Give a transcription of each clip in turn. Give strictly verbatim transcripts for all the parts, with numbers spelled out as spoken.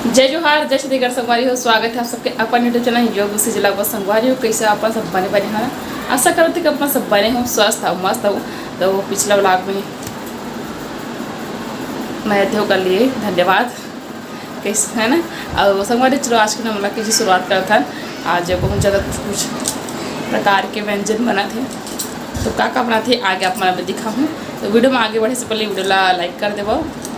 जय जोहार, जय छत्तीसगढ़ संगवारी हो, स्वागत है आप सबके अपन YouTube चैनल योग से जिला को संगवारी हो। कैसे आप सब बने बने हैं? आशा करत हूँ कि अपन सब बने हो, स्वस्थ हो, मस्त हो। तो पिछला व्लॉग में मैं देव कर लिए धन्यवाद, कैसे है ना। और संगवारी चलो आज के ना मुलाकात की शुरुआत करत हन। आज बहुत ज़्यादा कुछ प्रकार के व्यंजन बना थे, तो का का बना थे आगे आप मन ला दिखाहूँ। तो वीडियो में आगे बढ़े से पहले वीडियो ला लाइक कर देवो,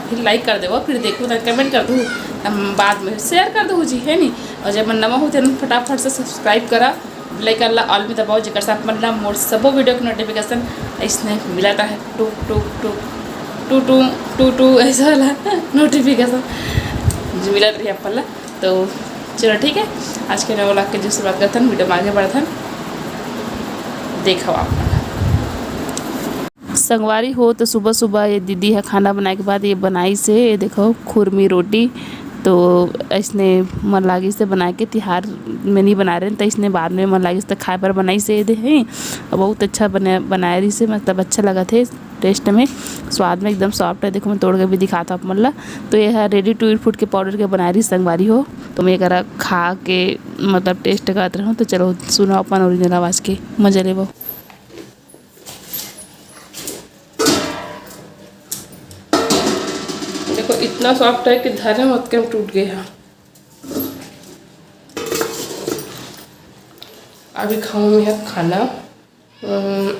फिर लाइक कर देवो, फिर देखो ना कमेंट कर दू, हम बाद में शेयर कर दू जी, है नी। और जब मन नवा होते हैं फटाफट से सब्सक्राइब करा, बेल आइकन ला ऑल में दबाओ, जेकर से आप मन ला मोर सबो वीडियो के नोटिफिकेशन इसने मिलत रहे, टुक टुक टुक टू टू टू टू ऐसा वाला नोटिफिकेशन जो मिलत रही आप मन ला। तो चलो ठीक है, आज के नवा व्लॉग के जो शुरुआत करथन, वीडियो में आगे बढ़थन, देखो आप मन। संगवारी हो, तो सुबह सुबह ये दीदी ह खाना बनाए के बाद ये बनाइस हे, ये देखो खुरमी रोटी। तो अइसने मन लागिस हे बनाए के, तिहार में नहीं बनाए रहे, तो अइसने बाद में मन लागिस तो खाए बर बनाइस हे, ये दे हे। और बहुत अच्छा बने, बनाए रहिस हे, मतलब अच्छा लगत हे टेस्ट में, स्वाद में एकदम सॉफ्ट है। देखो मैं तोड़ के भी दिखाता हूँ आप मन ला। तो ये है ready to eat food के पाउडर के बनाए रहिस संगवारी हो, तो मैं एकरा खा के मतलब टेस्ट करत रहूँ। तो चलो सुनो अपन ओरिजिनल आवाज़ के मजा लेबो। देखो इतना सॉफ्ट है कि धरे मत के टूट गया। अभी खाऊँ मैं खाना। अम,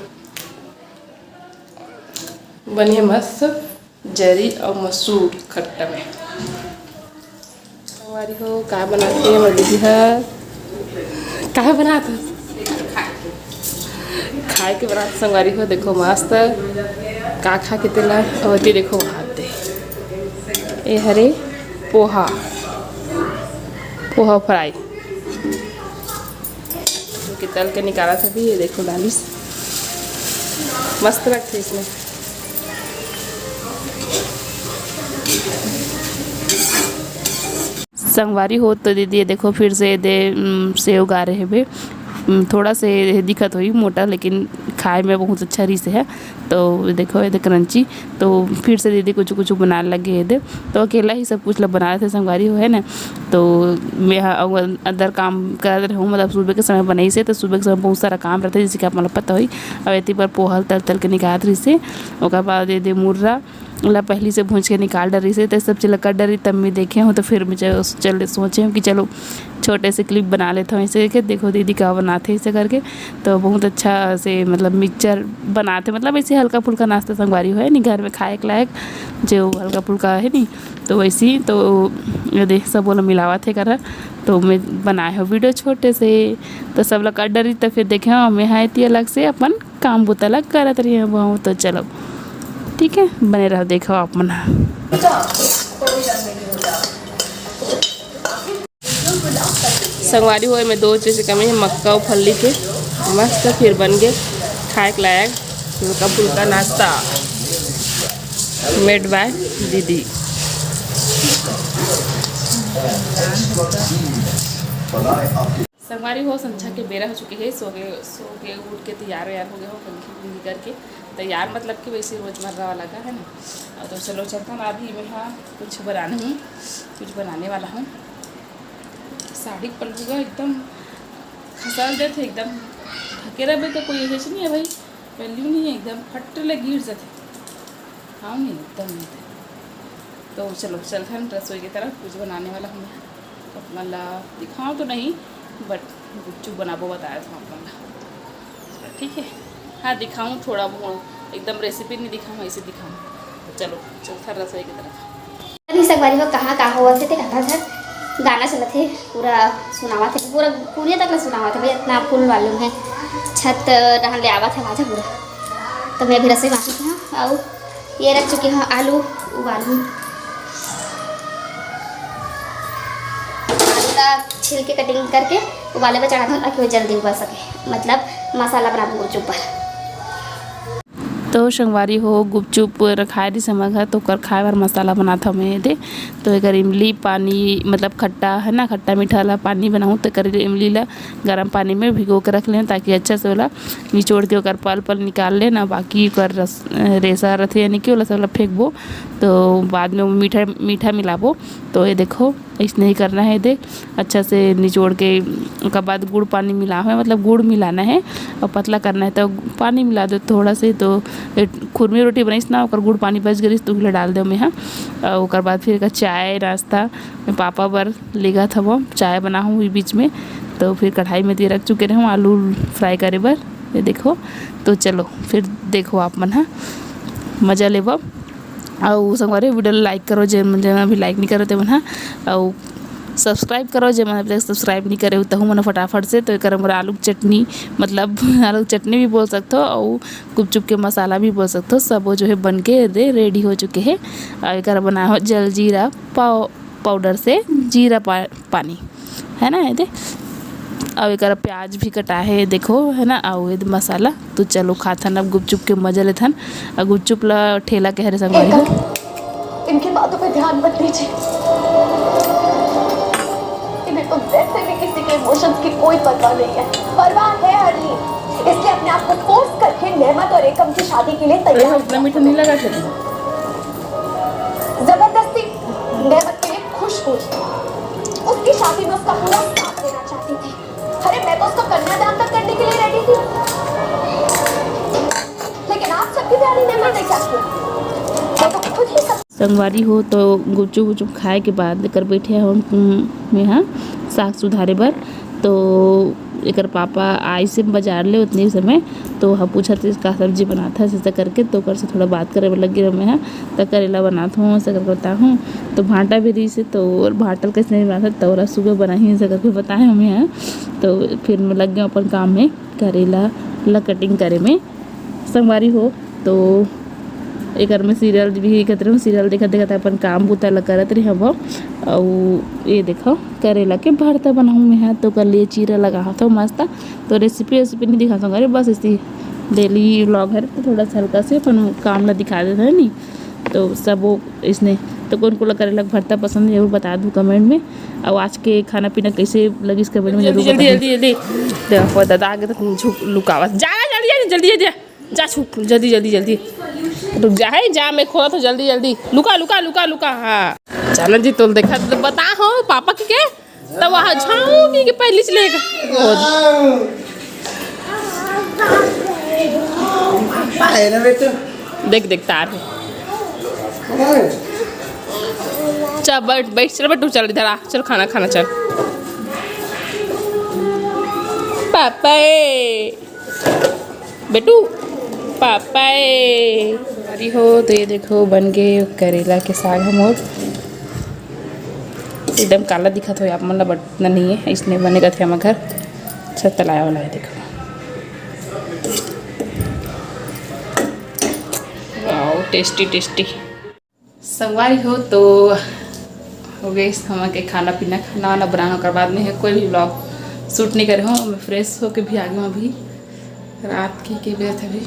बने मस्त जरी और मसूर खट्टा में। संगवारी हो, का बनात हे हमर दीदी ह? का बनात हे? खाए के बनात संगवारी हो। देखो मस्त का खा के तेला, और ये देखो भात दे, ये हरे पोहा, पोहा फ्राई के तल के निकालत हे। ये देखो डालिस, मस्त लगथे इसमें। संगवारी हो तो दीदी ये देखो फिर से ये दे, उम, सेव गारे हेबे। उम, थोड़ा से ये दिखत होही मोटा, लेकिन खाए में बहुत अच्छा रिहिस हे। तो देखो ये दे क्रंची, तो फिर से दीदी कुछ कुछ बनाए लगे ये दे। तो अकेला ही सब कुछ ला बनाए थे संगवारी हो, है ना। तो मैं ह-, अउ अंदर काम करत रहूँ, मतलब सुबह के समय बनाइस हे, तो सुबह के समय बहुत सारा काम रहथे, जैसे कि आप मन ला पता होही। अब एती पर पोहा ल तल तल के निकालत रहिस हे, ओकर बाद ये दे मुर्रा ला पहली से भूंज के निकाल डरिस हे, तो सब चीज ला कर डरिस, तब मैं देखे हूँ। तो फिर मैं चल, चल सोचे हूँ कि चलो छोटे से क्लिप बना लेता हूँ ऐसे करके, देखो दीदी का बनाते ऐसे करके। तो बहुत अच्छा से मतलब मिक्सचर बनाते, मतलब ऐसे हल्का फुल्का नाश्ता संगवारी हो, है नी, घर में खाए के लायक जो हल्का फुल्का है नी, तो वैसे ही। तो ये देख सब बोला मिलावत हे करा, तो मैं बनाए हो वीडियो छोटे से, तो सब ला कर डरिस, तो फिर देखे हूँ मैं हाँ एती अलग से अपन काम बुता ला करत रही हूँ। तो चलो ठीक है, बने रहो, देखो आप मन ह। संगवारी हो, एमे दो चीज के कमी है, मक्का अउ फल्ली के। मस्त फिर बन गए खाए के लायक हल्का फुल्का नाश्ता, made by दीदी। संगवारी हो, संझा के बेरा हो चुके हे, सो के, सो के उठ के तैयार वैयार हो गए हो, कंघी कुंघी करके तैयार, मतलब कि वैसे रोजमर्रा वाला का है ना। और तो चलो चलता ना, अभी मैं हाँ कुछ बनाने हूँ, कुछ बनाने वाला हूँ। साड़ी पल्लू का एकदम खसल देते, एकदम ढके रहबे तो कोई ऐसे नहीं है भाई, पल्लू नहीं है, एकदम फट ले गिर जाते। हाँ नहीं एकदम नहीं थे। तो चलो चलते हैं रसोई की तरफ, कुछ बनाने वाला हूँ मैं। तो आप मन ला दिखाऊँ तो नहीं, but गुपचुप बनाबो बताया था आप मन ला, ठीक है। हाँ दिखाऊँ थोड़ा बहुत, एकदम रेसिपी नहीं दिखाऊँ, ऐसे दिखाऊँ। तो चलो चलते हैं रसोई की तरफ। अरे संगवारी हो, कहाँ का होवत हे ते कथा सर गाना चलत हे, पूरा सुनावत हे, पूरा कुरिया तक ला सुनावत हे भाई, इतना फुल वॉल्यूम है। छत रहन ले आवत हे आवाज हे पूरा। तो मैं अभी रसोई बांचत हूँ, अउ ये रख चुकी हूँ आलू उबालू। आलू ला छील के कटिंग करके उबाले पर चढ़ा दूँ, ताकि वो जल्दी उबल सके, मतलब मसाला बना दूँ ऊपर। तो संगवारी हो, गुपचुप रखाए रिहिस हमर घर, तो ओकर खाए बर मसाला बनात हव मैं एदे। तो एकर इमली पानी, मतलब खट्टा है ना, खट्टा मीठा ला पानी बनाहूँ, तो एकर इमली ला गरम पानी में भिगो के रख लें, ताकि अच्छा से ओला निचोड़ के ओकर पल पल निकाल ले ना, बाकी ओकर रस, रेसा रथे, यानी कि ओला सबला फेंकबो, तो बाद में वो मीठा, मीठा मिलाबो। तो ये देखो, इसने ही करना है, देख, अच्छा से निचोड़ के, ओकर बाद गुड़ पानी मिला है, मतलब गुड़ मिलाना है और पतला करना है। तो पानी मिला दो थोड़ा से, तो ए, खुरमी रोटी बनाइस ना, ओकर गुड़ पानी बच गइस, तो ओला डाल दे मैं, हाँ। और ओकर बाद फिर एकर चाय नाश्ता, मैं पापा बर लेगत हवं, चाय बनाहूँ ई बीच में। तो फिर कढ़ाई में दे रख चुके रहूँ आलू फ्राई करे बर, ये देखो। तो चलो फिर देखो आप मन, हाँ, मज़ा लेबो। अउ संगवारी, वीडियो ला लाइक करो, जे मन, जे मन अभी लाइक नहीं करो ते मन, हाँ, अउ सब्सक्राइब करो, जे मन अभी तक सब्सक्राइब नहीं करे हो, तहु मन फटाफट से। तो एकर मोर आलू के चटनी, मतलब आलू के चटनी भी बोल सकथो, अउ गुपचुप के मसाला भी बोल सकथो, सबो जो है बन के रे-, रेडी हो चुके हैं। अउ एकर बनाए हो जलजीरा पाव-, पाउडर से जीरा पा-, पानी, है ना, एदे। अउ एकर प्याज भी कटा है, देखो, है ना, अउ एदे मसाला। तो चलो खाथन अब गुपचुप के मजा लेथन। अउ गुपचुप ला ठेला कह रहे संगवारी हो। इनकी बातों पे ध्यान मत दीजिए। इन्हें तो वैसे भी किसी के इमोशंस की कोई परवाह नहीं है। परवाह है हरलीन, इसलिए अपने आप को फोर्स करके नेमत और एकम की शादी के लिए तैयार इतना किया। मीठा नहीं लगा था। जबरदस्ती नेमत के लिए खुश हुई। उसकी शादी में उसका पूरा साथ देना चाहती थी। अरे, मैं तो उसको कन्यादान तक करने के लिए रेडी थी, लेकिन आप सबकी तैयारी नेमत ने क्या किया? मैं तो खुद ही सब संगवारी हो, तो गुपचुप उचुप खाए के बाद एकर बैठे हन, उम, में हा साग सुधारे बर। तो एकर पापा आइस हे बाजार ले उतने समय, तो ह पूछत हे, "का सब्जी बनात हस?" ऐसा करके, तो ओकर से थोड़ा बात करे बर लग गे मैं हा। "त करेला बनात हूँ," ऐसा करके बताहूँ। तो भांटा भी रहिस हे, तो भांटा ल कैसे नहीं बनात, तो ओला सुबह बनाही, ऐसा करके बताए हमें हा। तो फिर मैं लग गया अपन काम में, करेला ला कटिंग करे में। संगवारी हो, तो एकर में सीरियल भी देखत रहूँ, सीरियल देखत देखत अपन काम बूता ला करत रहे हव। अउ ये देखो, करेला के भरता बनाहूँ मैं हा, तो ओकर लिए चीरा लगावत हव मस्त। तो रेसिपी वेसिपी नहीं दिखा संगवारी, बस ऐसी डेली व्लॉग है, तो थोड़ा सा हल्का से अपन काम ला दिखा देत है नी। तो सब वो इसने, तो कौन कोला करेला के भरता पसंद है, जरूर बता दू कमेंट में। और आज के खाना पीना कैसे लगिस कमेंट में जरूर जल्दी, बताहू। जल्दी, जल्दी। देखो दादा आगे तो झुक लुकावत। जा, जा, जल्दी, जल्दी, जल्दी, जल्दी। जा छुप, जल्दी, जल्दी, जल्दी। रुक जा, है, जा, मैं खोलत हूँ, जल्दी, जल्दी। लुका, लुका, लुका, लुका, हाँ। चलो जी, तोल देखा, तो बता हो, पापा के के? तो वहाँ झाऊंगी के पहले चलेगा। है ना बेटा? देख, देख, तार है। चल, बैठ, बैठ, चल, बेटू, चल, इधर आ, चल, खाना खाना, चल। पापा ए। बेटू, पापा ए। अरे हो, तो ये देखो, बन के करेला के साग ह मोर। एकदम काला दिखत हो आप मन ला, but इतना नहीं है, इसने बने का थे हम घर। अच्छा, तलाया वाला है, देखो। Wow, tasty, tasty. संगवारी हो, तो हो गई हमन के खाना पीना, खाना वाना बनाना, ओकर बाद में है कोई भी व्लॉग शूट नहीं करे हो। मैं फ्रेश होके भी आ गई हूँ अभी। रात की के बजे थे अभी?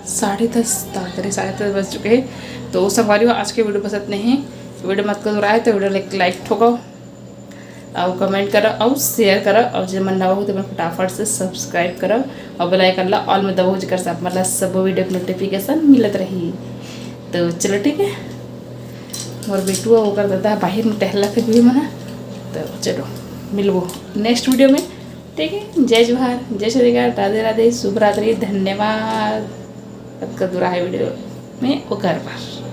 साढ़े दस, ताकरे साढ़े दस बज चुके हैं। तो संगवारी हो, आज के वीडियो पसंद नहीं, वीडियो मत करो राय, तो वीडियो लाइक, लाइक ठोको। अउ कमेंट करो अउ शेयर करो, अउ जे मन नवा हो, तो मन फटाफट से सब्सक्राइब करो अउ बेल आइकन ला ऑल में दबाओ, जेकर से आप मन ला सबो वीडियो के नोटिफिकेशन मिलत रही। तो चलो ठीक है, मोर बेटुआ ओकर दादा बाहर में टहलत हे भी मना। तो चलो मिलबो नेक्स्ट वीडियो में, ठीक है। जय जोहार, जय छत्तीसगढ़, राधे राधे, शुभ रात्रि, धन्यवाद। अतका दूरा है वीडियो में ओकर बर।